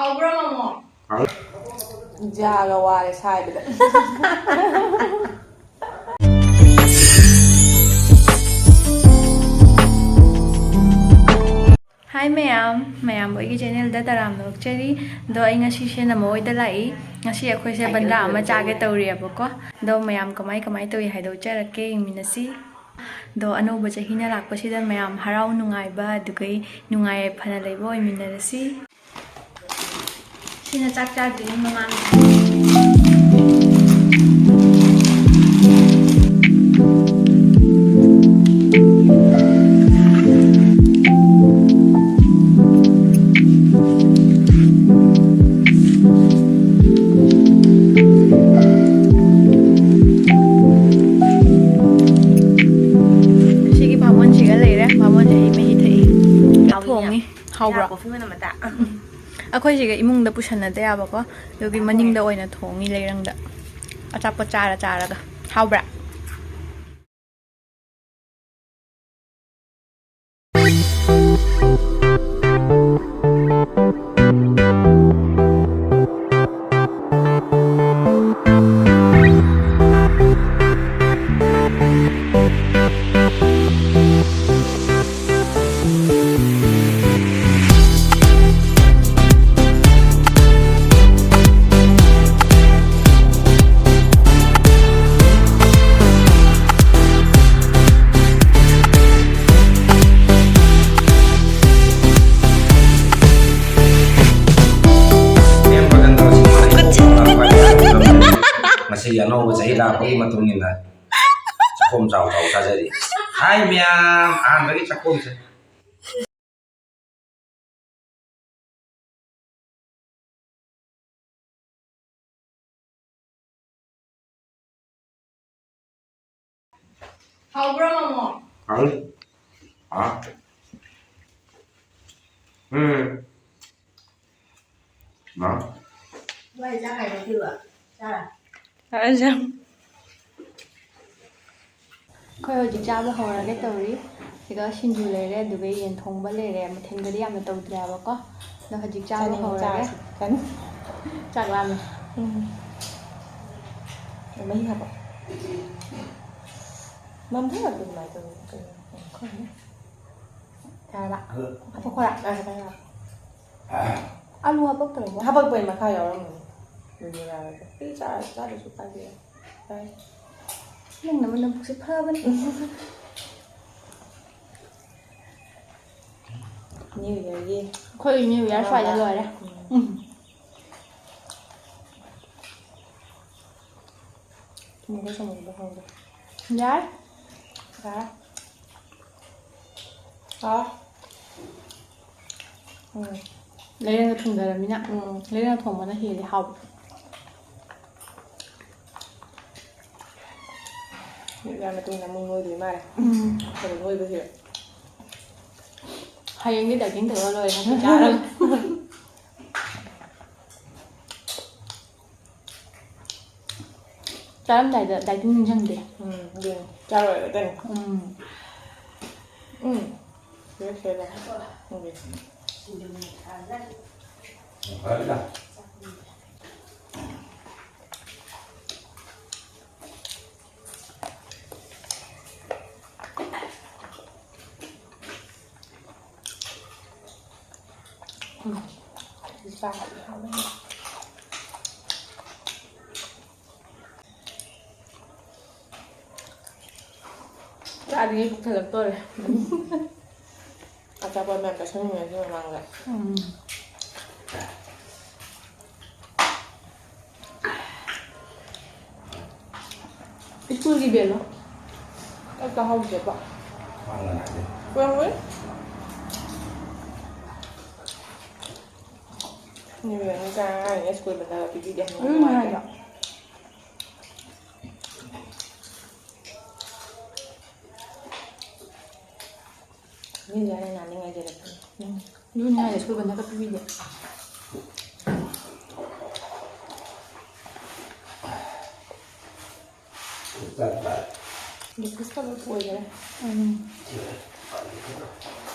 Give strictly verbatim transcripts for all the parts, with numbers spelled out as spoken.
ꯍꯥꯎꯕ꯭ꯔꯥ, ꯃꯃꯣ? ꯍꯥꯎ꯫ ꯌꯥꯒ ꯋꯥꯔꯦ ꯁꯥꯏꯕꯗ꯫ ꯍꯥꯏ ꯃꯌꯥꯝ, ꯃꯌꯥꯝꯕꯨ ꯑꯩꯒꯤ ꯆꯦꯅꯦꯜꯗ ꯇꯔꯥꯝꯅ ꯑꯣꯛꯆꯔꯤ꯫ ꯑꯗꯣ ꯑꯩ ꯉꯁꯤꯁꯦ ꯅꯃꯣ ꯍꯣꯏꯗ ꯂꯥꯛꯏ꯫ ꯉꯁꯤ ꯑꯩꯈꯣꯏꯁꯦ ꯕꯟꯗꯥ ꯑꯃ ꯆꯥꯒꯦ ꯇꯧꯔꯤꯑꯕꯀꯣ꯫ ꯑꯗꯣ ꯃꯌꯥꯝ ꯀꯃꯥꯏ ꯀꯃꯥꯏ ꯇꯧꯏ ꯍꯥꯏꯗꯣ ꯎꯠꯆꯔꯛꯀꯦ, ꯌꯦꯡꯃꯤꯟꯅꯁꯤ꯫ ꯑꯗꯣ ꯑꯅꯧꯕ ꯆꯍꯤꯅ ꯂꯥꯛꯄꯁꯤꯗ ꯃꯌꯥꯝ ꯍꯔꯥꯎ ꯅꯨꯡꯉꯥꯏꯕ ꯑꯗꯨꯒꯩ ꯅꯨꯡꯉꯥꯏ ꯌꯥꯏꯐꯅ ꯂꯩꯕ ꯑꯣꯏꯃꯤꯟꯅꯔꯁꯤ꯫ ꯁꯤꯅ ꯆꯥꯛ ꯆꯥꯗ꯭ꯔꯤꯉꯩ ꯃꯃꯥꯡꯗ꯫ ꯁꯤꯒꯤ ꯕꯥꯃꯣꯟꯁꯤꯒ ꯂꯩꯔꯦ꯫ ꯕꯥꯃꯣꯟꯁꯦ ꯍꯩ ꯃꯍꯤ ꯊꯛꯏ꯫ ꯊꯣꯡꯉꯤ꯫ ꯍꯥꯎꯕ꯭ꯔꯣ? ꯀꯣꯐꯤ ꯃꯅꯝ ꯑꯃꯇ꯫ ꯑꯩꯈꯣꯏꯁꯤꯒ ꯏꯃꯨꯡꯗ ꯄꯨꯁꯟꯅꯗ ꯌꯥꯕꯀꯣ, ꯑꯗꯨꯒꯤ ꯃꯅꯤꯡꯗ ꯑꯣꯏꯅ ꯊꯣꯡꯉꯤ ꯂꯩꯔꯪꯗ꯫ ꯑꯆꯥꯄꯣꯠ ꯆꯥꯔ ꯆꯥꯔꯒ꯫ ꯍꯥꯎꯕ꯭ꯔꯥ? ꯉꯁꯤꯒꯤ ꯑꯅꯧꯕ ꯆꯍꯤ ꯂꯥꯛꯄꯒꯤ ꯃꯇꯨꯡ ꯏꯟꯅ ꯆꯥꯛꯈꯣꯝ ꯆꯥꯎ ꯆꯥꯎ ꯆꯥꯖꯔꯤ꯫ ꯍꯥꯏ ꯃꯌꯥꯝ, ꯑꯍꯥꯟꯕꯒꯤ ꯆꯥꯛꯈꯣꯝꯁꯦ꯫ ꯍꯥꯎꯕ꯭ꯔꯣ, ꯃꯃꯣ? ꯍꯥꯎ꯫ ꯑꯥ꯫ ꯎꯝ꯫ ꯃꯥ꯫ ꯅꯣꯏ ꯆꯥꯛ ꯀꯩꯅꯣ ꯄꯤꯕ? ꯆꯥꯔ? ꯑꯩꯁꯦ ꯑꯩꯈꯣꯏ ꯍꯧꯖꯤꯛ ꯆꯥꯕ ꯍꯧꯔꯒꯦ ꯇꯧꯔꯤ꯫ ꯑꯗꯨꯒ ꯁꯤꯡꯖꯨ ꯂꯩꯔꯦ, ꯑꯗꯨꯒ ꯌꯦꯟ ꯊꯣꯡꯕ ꯂꯩꯔꯦ꯫ ꯃꯊꯦꯜꯒꯗꯤ ꯌꯥꯝꯅ ꯇꯧꯗ꯭ꯔꯦꯕꯀꯣ꯫ ꯑꯗꯣ ꯍꯧꯖꯤꯛ ꯆꯥꯕ ꯆꯥꯅꯤꯡꯉꯦ, ꯍꯧꯔꯒꯦ꯫ ꯆꯥꯔꯁꯤ, ꯆꯥꯅꯤꯡꯉꯦ꯫ ꯆꯥꯛ ꯂꯥꯝꯃꯦ꯫ ꯎꯝ꯫ ꯃꯍꯤ ꯍꯥꯞꯄꯣ꯫ ꯃꯝꯊꯔꯛꯄ ꯑꯗꯨꯃꯥꯏꯅ ꯇꯧꯋꯤ꯫ ꯀꯩꯅꯣ? ꯈꯪꯗꯦ꯫ ꯌꯥꯔꯕ? ꯍꯥꯞꯄꯛꯈꯣꯔꯥ? ꯑ, ꯍꯥꯞꯄꯛꯈꯣꯔꯥ? ꯑꯂꯨ ꯍꯥꯞꯄꯛꯇ꯭ꯔꯕꯣ? ꯍꯥꯞꯄꯛꯄꯩ ꯃꯈꯥ ꯌꯥꯎꯔꯝꯃꯅꯤ꯫ ꯑꯗꯨ ꯌꯥꯔꯣꯏꯗ꯫ ꯑꯩ ꯆꯥ-, ꯆꯥꯗ꯭ꯔꯁꯨ ꯀꯥꯏꯗꯦ꯫ ꯆꯥꯏ꯫ ꯅꯪꯅꯕ ꯅꯕꯨꯛꯁꯦ ꯐꯕꯅꯤ꯫ New Yearꯒꯤ ꯑꯩꯈꯣꯏ New Year ꯁ꯭ꯋꯥꯏꯗ ꯑꯍꯥꯟꯕ꯫ ꯂꯣꯏꯔꯦ꯫ ꯎꯝ꯫ ꯎꯝ꯫ ꯊꯨꯝꯒ ꯆꯝꯒ ꯍꯥꯎꯗꯦ꯫ ꯌꯥꯏ꯫ ꯌꯥꯏ꯫ ꯍꯥꯎ꯫ ꯎꯝ꯫ ꯂꯩꯔꯪꯒ ꯊꯣꯡꯗꯔꯃꯤꯅ꯫ ꯎꯝ꯫ ꯂꯩꯔꯪꯒ ꯊꯣꯡꯕꯅ ꯍꯦꯜꯂꯦ ꯍꯥꯎꯕ꯫ ꯅꯨꯃꯤꯗꯥꯡ ꯃꯇꯨꯡꯗ ꯑꯃꯨꯛ ꯅꯣꯏꯗꯣꯏ ꯃꯥꯜꯂꯦ꯫ ꯎꯝ꯫ ꯑꯩꯈꯣꯏ ꯅꯣꯏꯕꯁꯦ꯫ ꯍꯌꯦꯡꯗꯤ dieting ꯇꯧꯔ ꯂꯣꯏꯔꯦ, ꯉꯁꯤ ꯆꯥꯔꯒ꯫ ꯆꯥꯔꯝꯗꯥꯏꯗ dieting ꯅꯤꯡꯁꯤꯡꯗꯦ꯫ ꯎꯝ, ꯑꯗꯨꯅꯤ꯫ ꯆꯥꯔꯣꯏꯒꯗꯕꯅꯤ꯫ ꯎꯝ꯫ ꯎꯝ꯫ ꯂꯣꯏ ꯁꯦꯠꯂꯦ꯫ ꯎꯝ꯫ ꯎꯝ꯫ ꯆꯥꯛ ꯍꯥꯎꯃꯟꯈ꯭ꯔꯦ꯫ ꯆꯥꯔꯤꯉꯩ ꯄꯨꯛ ꯊꯜꯂꯛꯇꯣꯔꯦ꯫ ꯑꯆꯥꯄꯣꯠ ꯃꯌꯥꯝ ꯆꯥꯁꯤꯟꯅꯤꯡꯉꯦ ꯁꯤ ꯃꯃꯥꯡꯗ꯫ ꯎꯝ꯫ ꯁ꯭ꯀꯨꯜꯒꯤ bellꯂꯣ? ꯑꯩ ꯇꯥꯍꯧꯗꯦꯕ꯫ ꯀꯨꯏꯔꯝꯒꯅꯤ꯫ ꯅꯤꯕꯦꯝꯅ ꯆꯥ ꯑꯉꯥꯡꯅꯤꯅ ꯁ꯭ꯀꯨꯜ ꯕꯟꯗꯒ ꯄꯤꯕꯤꯗꯦ꯫ ꯑꯗꯨꯅ ꯍꯥꯏꯕ꯫ ꯃꯤꯅ ꯅꯥꯅꯤꯡꯉꯥꯏ ꯂꯩꯔꯛꯄꯅꯤ꯫ ꯎꯝ꯫ ꯑꯗꯨꯅꯦ ꯍꯥꯏꯁꯦ, ꯁ꯭ꯀꯨꯜ ꯕꯟꯗꯒ ꯄꯤꯕꯤꯗꯦ꯫ ꯂꯤꯀ꯭ꯋꯤꯠꯀ ꯂꯣꯏ ꯑꯣꯏꯈꯔꯦ꯫ ꯎꯝ꯫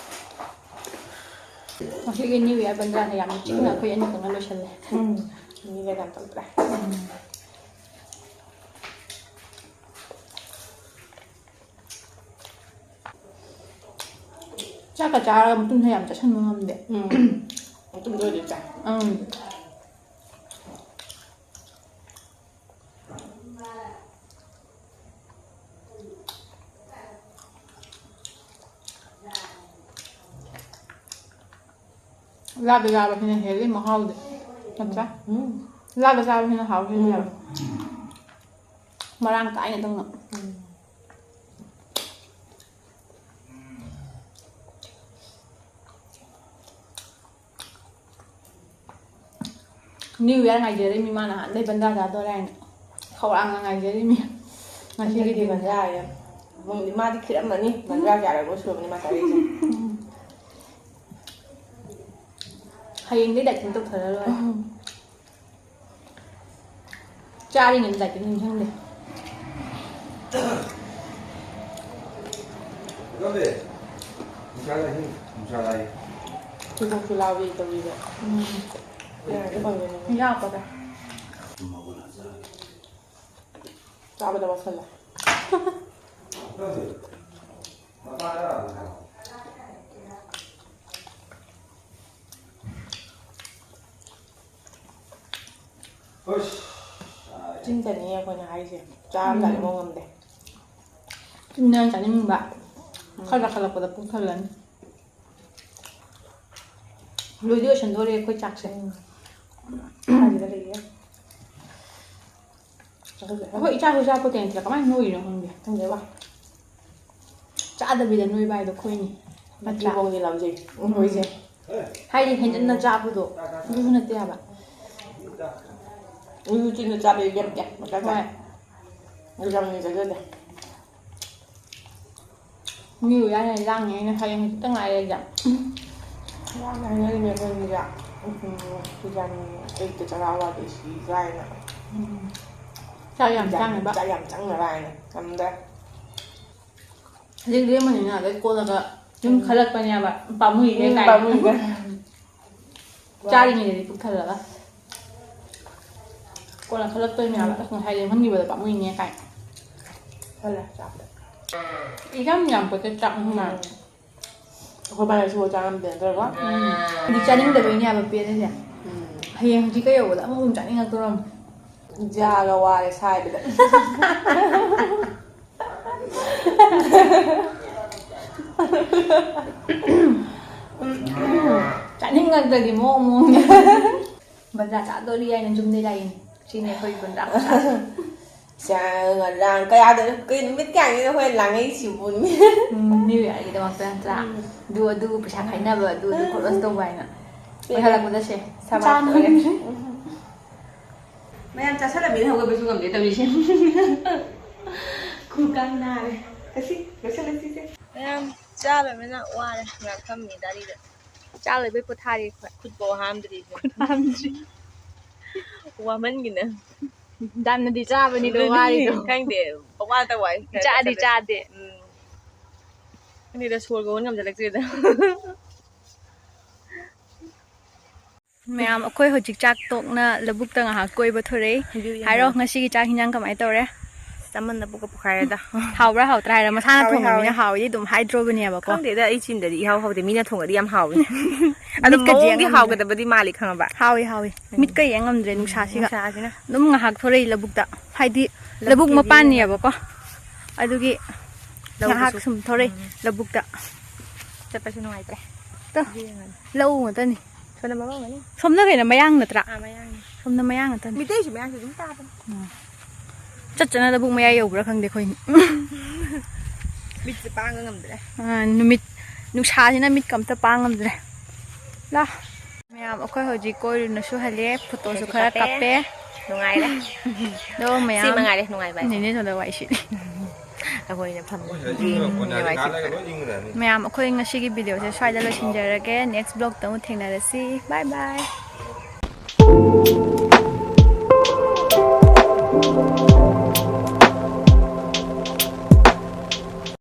ꯉꯁꯤꯒꯤ New Year ꯕꯟꯗ꯭ꯔꯥꯁꯦ ꯌꯥꯝ ꯆꯤꯛꯅ ꯑꯩꯈꯣꯏ ꯑꯅꯤꯈꯛꯅ ꯂꯣꯏꯁꯜꯂꯦ꯫ ꯎꯝ꯫ ꯃꯤꯒ ꯌꯥꯝ ꯇꯧꯗ꯭ꯔꯦ꯫ ꯎꯝ꯫ ꯆꯥꯛꯀ ꯆꯥꯔꯒ ꯃꯇꯨꯝꯁꯦ ꯌꯥꯝ ꯆꯥꯁꯟꯕ ꯉꯝꯗꯦ꯫ ꯎꯝ꯫ ꯃꯇꯨꯝꯗ ꯑꯣꯏꯗꯤ ꯆꯥꯏ꯫ ꯎꯝ꯫ ꯂꯥꯗ ꯆꯥꯕꯁꯤꯅ ꯍꯦꯜꯂꯤ ꯃꯍꯥꯎꯗꯤ꯫ ꯅꯠꯇ꯭ꯔꯥ? ꯎꯝ꯫ ꯂꯥꯗ ꯆꯥꯕꯁꯤꯅ ꯍꯥꯎ ꯍꯦꯜꯂꯤ ꯍꯥꯏꯕ꯫ ꯎꯝ꯫ ꯃꯔꯥꯡ ꯀꯥꯏꯅ ꯇꯧꯅ꯫ ꯎꯝ꯫ New Year ꯉꯥꯏꯖꯔꯤꯃꯤ ꯃꯥ ꯅꯍꯥꯟꯗꯩ ꯕꯟꯗ꯭ꯔꯥ ꯆꯥꯗꯣꯔꯦ ꯍꯥꯏꯅ꯫ ꯈꯧꯔꯥꯡꯅ ꯉꯥꯏꯖꯔꯤꯃꯤ꯫ ꯉꯁꯤꯒꯤ ꯍꯟꯗꯛꯀꯤ ꯗꯤꯟ꯫ ꯕꯟꯗ꯭ꯔꯥ ꯍꯥꯏꯌꯦ꯫ ꯃꯣꯏ-, ꯃꯥꯗꯤ ꯈꯤꯔꯝꯃꯅꯤ꯫ ꯕꯟꯗ꯭ꯔꯥ ꯀꯌꯥꯔꯛꯅꯣ ꯁꯨꯔꯝꯃꯅꯤ ꯃꯥ ꯆꯥꯔꯛꯏꯁꯦ꯫ ꯍꯌꯦꯡꯗꯩ dieting ꯇꯧꯊꯔ ꯂꯣꯏꯔꯦ꯫ ꯎꯝ꯫ ꯆꯥꯔꯤꯉꯩꯗ dieting ꯅꯤꯡꯁꯤꯡꯗꯦ꯫ ꯅꯨꯡꯁꯥ ꯂꯥꯏ, ꯅꯨꯡꯁꯥ ꯂꯥꯏ꯫ ꯈꯨꯕꯣꯛꯁꯨ ꯂꯥꯎꯏ ꯇꯧꯔꯤꯕ꯫ ꯎꯝ꯫ ꯌꯥꯔꯦ, ꯐꯪꯒꯅꯤ꯫ ꯌꯥꯄꯗ꯫ ꯆꯥꯕꯗ ꯋꯥꯁꯜꯂꯦ꯫ ꯆꯤꯟꯗꯅꯤ ꯑꯩꯈꯣꯏꯅ ꯍꯥꯏꯔꯤꯁꯦ, ꯆꯥꯔꯝꯗꯥꯏꯗ ꯎꯝ꯫ ꯃꯑꯣꯡ ꯉꯝꯗꯦ꯫ ꯆꯤꯟꯗ ꯆꯥꯅꯤꯡꯕ, ꯎꯝ꯫ ꯈꯔ ꯆꯥꯈꯠꯂꯛꯄꯗ ꯄꯨꯛ ꯊꯜꯂꯅꯤ꯫ ꯂꯣꯏꯗꯤ ꯂꯣꯏꯁꯟꯗꯣꯔꯦ ꯑꯩꯈꯣꯏ ꯆꯥꯛꯁꯦ꯫ ꯎꯝ꯫ ꯀꯥꯏꯗ ꯂꯩꯒꯦ? ꯑꯩꯈꯣꯏ ꯏꯆꯥꯁꯨ ꯆꯥꯄꯣꯠꯇꯦ ꯅꯠꯇ꯭ꯔꯥ? ꯀꯃꯥꯏꯅ ꯅꯣꯏꯔꯤꯅꯣ ꯈꯪꯗꯦ꯫ ꯈꯪꯗꯦꯕ꯫ ꯆꯥꯗꯕꯤꯗ ꯅꯣꯏꯕ ꯍꯥꯏꯗꯣ ꯑꯩꯈꯣꯏꯅꯤ꯫ ꯅꯠꯇ꯭ꯔꯥ? ꯃꯊꯤꯕꯣꯡꯗꯤ ꯂꯥꯎꯖꯩ꯫ ꯎꯝ꯫ ꯃꯣꯏꯁꯦ꯫ ꯍꯥꯏꯗꯤ ꯍꯦꯟꯖꯟꯅ ꯆꯥꯕꯗꯣ ꯑꯗꯨꯁꯨ ꯅꯠꯇꯦ ꯍꯥꯏꯕ꯫ ꯎꯝ, ꯆꯤꯟꯗ ꯆꯥꯕꯗꯤ ꯂꯦꯞꯇꯦ꯫ ꯃꯇꯝ ꯍꯣꯏ꯫ ꯑꯗꯨ ꯌꯥꯝ ꯅꯣꯏꯖꯗꯦ꯫ ꯃꯤ ꯎꯌꯥꯟ ꯂꯥꯡꯉꯦ ꯑꯩꯅ ꯍꯌꯦꯡ ꯈꯛꯇ ꯉꯥꯏꯔꯦ ꯑꯦꯛꯖꯥꯝ꯫ ꯂꯥꯡꯉꯦ ꯍꯥꯏꯅꯔꯤꯅꯦ ꯑꯩꯈꯣꯏꯒꯤꯁꯦ꯫ ꯎꯝ, ꯎꯝ, ꯁꯨꯖꯥꯅꯤ ꯑꯌꯨꯛꯇ ꯆꯔꯥ ꯋꯥꯗꯣꯏꯁꯤ ꯀꯥꯏꯅ꯫ ꯎꯝ꯫ ꯆꯥꯛ ꯌꯥꯝ ꯆꯥꯅꯕ꯫ ꯆꯥꯛ ꯌꯥꯝ ꯆꯪꯅꯕ ꯍꯥꯏꯅ ꯉꯝꯗ꯭ꯔꯦ꯫ ꯍꯧꯖꯤꯛ ꯂꯦꯝꯃꯅꯤꯅ ꯑꯗꯩ ꯀꯣꯠꯂꯒ ꯁꯨꯝ ꯈꯜꯂꯛꯄꯅꯦꯕ, ꯄꯥꯝꯃꯨꯏꯌꯦ ꯎꯝ, ꯀꯥꯏꯅ꯫ ꯄꯥꯝꯃꯨꯏꯌꯦ꯫ ꯆꯥꯔꯤꯉꯩꯗꯗꯤ ꯄꯨꯛ ꯊꯜꯂꯒ꯫ ꯀꯣꯟꯅ ꯈꯜꯂꯛꯇꯣꯏꯅꯦ ꯍꯥꯏꯕ, "ꯑꯁ, ꯉꯁꯥꯏ ꯂꯦꯝꯍꯟꯈꯤꯕꯗꯣ ꯄꯥꯝꯃꯨꯏꯅꯦ" ꯀꯥꯏꯅ꯫ ꯈꯜꯂꯦ ꯆꯥꯕꯗ꯫ ꯏꯆꯝ ꯌꯥꯝ ꯄꯣꯠꯇ ꯆꯥꯛ ꯍꯨꯝꯅ꯫ ꯎꯝ꯫ ꯑꯩꯈꯣꯏ ꯕꯥꯅꯁꯨ ꯆꯥꯔꯝꯗꯦ ꯅꯠꯇ꯭ꯔꯒ? ꯎꯝ꯫ ꯍꯥꯏꯗꯤ ꯆꯥꯅꯤꯡꯗꯕꯩꯅꯦ ꯍꯥꯏꯕ ꯄꯦꯟꯅꯁꯦ꯫ ꯎꯝ꯫ ꯍꯌꯦꯡ ꯍꯧꯖꯤꯛꯀ ꯌꯧꯕꯗ ꯑꯃꯨꯛ ꯑꯃꯨꯛ ꯆꯥꯅꯤꯡꯉꯛꯇꯣꯔꯝ꯫ ꯌꯥꯒ ꯋꯥꯔꯦ ꯁꯥꯏꯕꯗ꯫ ꯆꯥꯅꯤꯡꯉꯛꯇ꯭ꯔꯗꯤ ꯃꯑꯣꯡ ꯃꯑꯣꯡꯅꯦ꯫ ꯕꯟꯗ꯭ꯔꯥ ꯆꯥꯗꯣꯔꯤ ꯍꯥꯏꯅ ꯌꯨꯝꯗꯩ ꯂꯥꯛꯏꯅꯦ꯫ ꯁꯤꯅꯦ ꯑꯩꯈꯣꯏ ꯕꯟꯗ꯭ꯔꯥ ꯈꯨꯆꯥꯁꯦ꯫ ꯁꯦ, ꯉꯔꯥꯡ ꯀꯌꯥꯗ, ꯀꯩ ꯅꯨꯃꯤꯠ ꯀꯌꯥꯅꯤꯅꯣ ꯑꯩꯈꯣꯏ ꯂꯥꯡꯉꯛꯏꯁꯤꯕꯨ? ꯎꯝ, New Yearꯒꯤꯗꯃꯛꯇ ꯅꯠꯇ꯭ꯔꯥ? ꯎꯝ꯫ ꯑꯗꯨ, ꯑꯗꯨ ꯄꯩꯁꯥ ꯈꯥꯏꯅꯕ, ꯑꯗꯨ, ꯑꯗꯨ ꯈꯣꯠꯂꯣꯁ ꯇꯧꯕ ꯍꯥꯏꯅ꯫ ꯄꯦꯜꯂꯦ꯫ ꯑꯣꯏꯍꯜꯂꯛꯄꯗ ꯁꯦ, ꯁꯃꯥꯞ ꯆꯥꯅ ꯑꯣꯏꯔꯦ꯫ ꯃꯌꯥꯝ ꯆꯥꯁꯜꯂꯝꯃꯤꯅ ꯍꯧꯒꯠꯄꯁꯨ ꯉꯝꯗꯦ ꯇꯧꯔꯤꯁꯦ꯫ ꯈꯨꯀꯥꯡ ꯅꯥꯔꯦ꯫ ꯉꯁꯤ ꯂꯣꯏꯁꯜꯂꯁꯤꯁꯦ꯫ ꯃꯌꯥꯝ ꯆꯥ ꯂꯣꯏꯕꯅ ꯋꯥꯔꯦ꯫ ꯉꯥꯏꯍꯥꯛ ꯐꯝꯃꯤ ꯗꯥꯔꯤꯗ꯫ ꯆꯥ ꯂꯣꯏꯕꯩ ꯄꯣꯊꯥꯔꯤ ꯑꯩꯈꯣꯏ꯫ ꯈꯨꯠꯐꯥꯎ ꯍꯥꯝꯗ꯭ꯔꯤ꯫ ꯈꯨꯠ ꯍꯥꯝꯗ꯭ꯔꯤ꯫ ꯋꯥꯃꯟꯒꯤꯅ꯫ ꯗꯥꯝꯅꯗꯤ ꯆꯥꯕꯅꯤꯗꯣ ꯑꯗꯨꯅꯤ, ꯋꯥꯔꯤꯗꯣ꯫ ꯈꯪꯗꯦ꯫ ꯄꯋꯥꯗ ꯋꯥꯏ ꯈꯔ ꯆꯥꯗꯤ ꯆꯠꯂꯦ꯫ ꯆꯥꯗꯦ꯫ ꯎꯝ꯫ ꯈꯪꯗꯦꯗ, ꯁꯣꯔꯒ ꯍꯣꯟ ꯉꯝꯖꯜꯂꯛꯇ꯭ꯔꯦꯗ꯫ ꯃꯌꯥꯝ, ꯑꯩꯈꯣꯏ ꯍꯧꯖꯤꯛ ꯆꯥꯛ ꯇꯣꯛꯅ ꯂꯧꯕꯨꯛꯇ ꯉꯥꯏꯍꯥꯛ ꯀꯣꯏꯕ ꯊꯣꯔꯛꯏ꯫ ꯍꯥꯏꯔꯣ, ꯉꯁꯤꯒꯤ ꯆꯥꯛ ꯍꯤꯟꯖꯥꯡ ꯀꯃꯥꯏꯅ ꯇꯧꯔꯦ? ꯆꯥꯃꯟꯗ ꯄꯨꯛꯀ ꯄꯣꯛꯈꯥꯏꯔꯦꯗ꯫ ꯍꯥꯎꯕ꯭ꯔꯥ ꯍꯥꯎꯇ꯭ꯔꯥ ꯍꯥꯏꯔ, ꯃꯁꯥꯅ ꯍꯥꯎꯋꯦ, ꯊꯣꯡꯕꯅꯤꯅ ꯍꯥꯎꯋꯦ꯫ ꯍꯥꯎꯋꯦꯗꯤ ꯑꯗꯨꯝ ꯍꯥꯏꯗ꯭ꯔꯣꯕꯅꯦꯕꯀꯣ꯫ ꯈꯪꯗꯦꯗ, ꯑꯩ ꯆꯤꯟꯗꯗꯤ ꯏꯍꯥꯎ ꯍꯥꯎꯗꯦ, ꯃꯤꯅ ꯊꯣꯡꯉꯗꯤ ꯌꯥꯝ ꯍꯥꯎꯋꯦ꯫ ꯑꯗꯣ ꯃꯤꯠꯀ ꯌꯦꯡ ꯃꯑꯣꯡꯗꯤ ꯉꯝꯗ꯭ꯔꯦ꯫ ꯍꯥꯎꯒꯗꯕꯗꯤ ꯃꯥꯜꯂꯤ, ꯈꯪꯉꯕ? ꯍꯥꯎꯋꯤ, ꯍꯥꯎꯋꯤ꯫ ꯎꯝ꯫ ꯃꯤꯠꯀ ꯌꯦꯡ ꯉꯝꯗ꯭ꯔꯦ ꯎꯝ, ꯅꯨꯡꯁꯥꯁꯤꯒ꯫ ꯅꯨꯡꯁꯥꯁꯤꯅ꯫ ꯑꯗꯨꯝ ꯉꯥꯏꯍꯥꯛ ꯊꯣꯔꯛꯏ ꯂꯧꯕꯨꯛꯇ꯫ ꯍꯥꯏꯗꯤ ꯂꯧꯕꯨꯛ ꯂꯧꯕꯨꯛꯀꯤ view ꯃꯄꯥꯟꯅꯦꯕꯀꯣ꯫ ꯑꯗꯨꯒꯤ ꯂꯧꯗꯨꯁꯨ꯫ ꯉꯥꯏꯍꯥꯛ ꯁꯨꯝ ꯊꯣꯔꯛꯏ ꯎꯝ꯫ ꯂꯧꯕꯨꯛꯇ꯫ ꯆꯠꯄꯁꯨ ꯅꯨꯡꯉꯥꯏꯇ꯭ꯔꯦ꯫ ꯇꯣ, ꯌꯦꯡꯉꯅꯤ꯫ ꯂꯧ ꯉꯥꯛꯇꯅꯤ꯫ ꯁꯣꯝꯗ ꯃꯃꯥꯡꯒꯅꯤ꯫ ꯁꯣꯝꯗ ꯀꯩꯅꯣ ꯃꯌꯥꯡ ꯅꯠꯇ꯭ꯔꯥ? ꯑꯥ, ꯃꯌꯥꯡꯅꯤ꯫ ꯁꯣꯝꯗ ꯃꯌꯥꯡ ꯉꯥꯛꯇꯅꯤ꯫ ꯃꯤꯇꯩꯁꯨ ꯃꯌꯥꯡꯁꯨ ꯑꯗꯨꯝ ꯇꯥꯕꯅꯤ꯫ ꯎꯝ꯫ ꯆꯠ ꯆꯠꯅ ꯂꯧꯕꯨꯛ ꯃꯌꯥꯏ ꯌꯧꯕ꯭ꯔꯥ ꯈꯪꯗꯦ ꯑꯩꯈꯣꯏ꯫ ꯃꯤꯠꯁꯦ ꯄꯥꯡꯕ ꯉꯝꯗ꯭ꯔꯦ꯫ ꯑꯥ, ꯅꯨꯃꯤꯠ ꯅꯨꯡꯁꯥꯁꯤꯅ ꯃꯤꯠꯀ ꯑꯝꯇ ꯄꯥꯡ ꯉꯝꯗ꯭ꯔꯦ꯫ ꯂꯥ꯫ ꯃꯌꯥꯝ, ꯑꯩꯈꯣꯏ ꯍꯧꯖꯤꯛ ꯀꯣꯏꯔꯨꯅꯁꯨ ꯍꯜꯂꯦ, ꯐꯣꯇꯣꯁꯨ ꯐꯣꯇꯣꯁꯨ ꯈꯔ ꯀꯥꯞꯄꯦ꯫ ꯀꯥꯞꯄꯦ꯫ ꯅꯨꯡꯉꯥꯏꯔꯦ꯫ ꯑꯗꯣ ꯁꯤ ꯃꯌꯥꯝ ꯃꯉꯥꯏꯔꯦ ꯅꯨꯡꯉꯥꯏꯕ ꯍꯥꯏꯁꯦ꯫ ꯅꯦꯅꯦ ꯁꯣꯝꯗ ꯋꯥꯏ ꯁꯤꯠꯂꯤ꯫ ꯑꯩꯈꯣꯏꯅ ꯐꯝꯃꯤ꯫ ꯃꯌꯥꯝ, ꯑꯩꯈꯣꯏ ꯉꯁꯤꯒꯤ ꯚꯤꯗꯤꯑꯣꯁꯦ ꯁ꯭ꯋꯥꯏꯗ ꯂꯣꯏꯁꯤꯟꯖꯔꯒꯦ꯫ Next vlogꯇ ꯑꯃꯨꯛ ꯊꯦꯡꯅꯔꯁꯤ꯫ Bye bye꯫